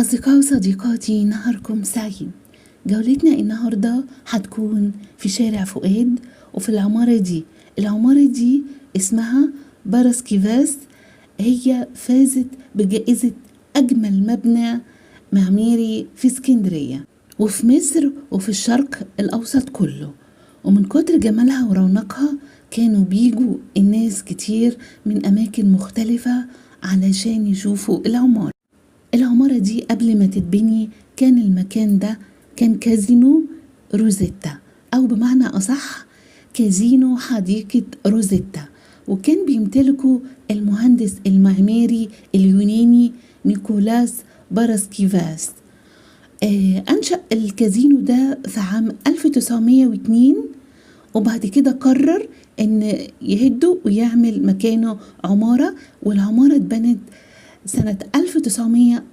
أصدقائي وصديقاتي، نهاركم سعيد. جولتنا النهاردة هتكون في شارع فؤاد وفي العمارة دي. العمارة دي اسمها باراسكيفاس، هي فازت بجائزة أجمل مبنى معماري في اسكندرية وفي مصر وفي الشرق الأوسط كله. ومن كتر جمالها ورونقها كانوا بيجوا الناس كتير من أماكن مختلفة علشان يشوفوا العمارة. العمارة دي قبل ما تتبني كان المكان ده كان كازينو روزيتا، أو بمعنى أصح كازينو حديقة روزيتا، وكان بيمتلكه المهندس المعماري اليوناني نيكولاس باراسكيفاس. أنشأ الكازينو ده في عام 1902، وبعد كده قرر إن يهده ويعمل مكانه عمارة، والعمارة اتبنت سنة 1900.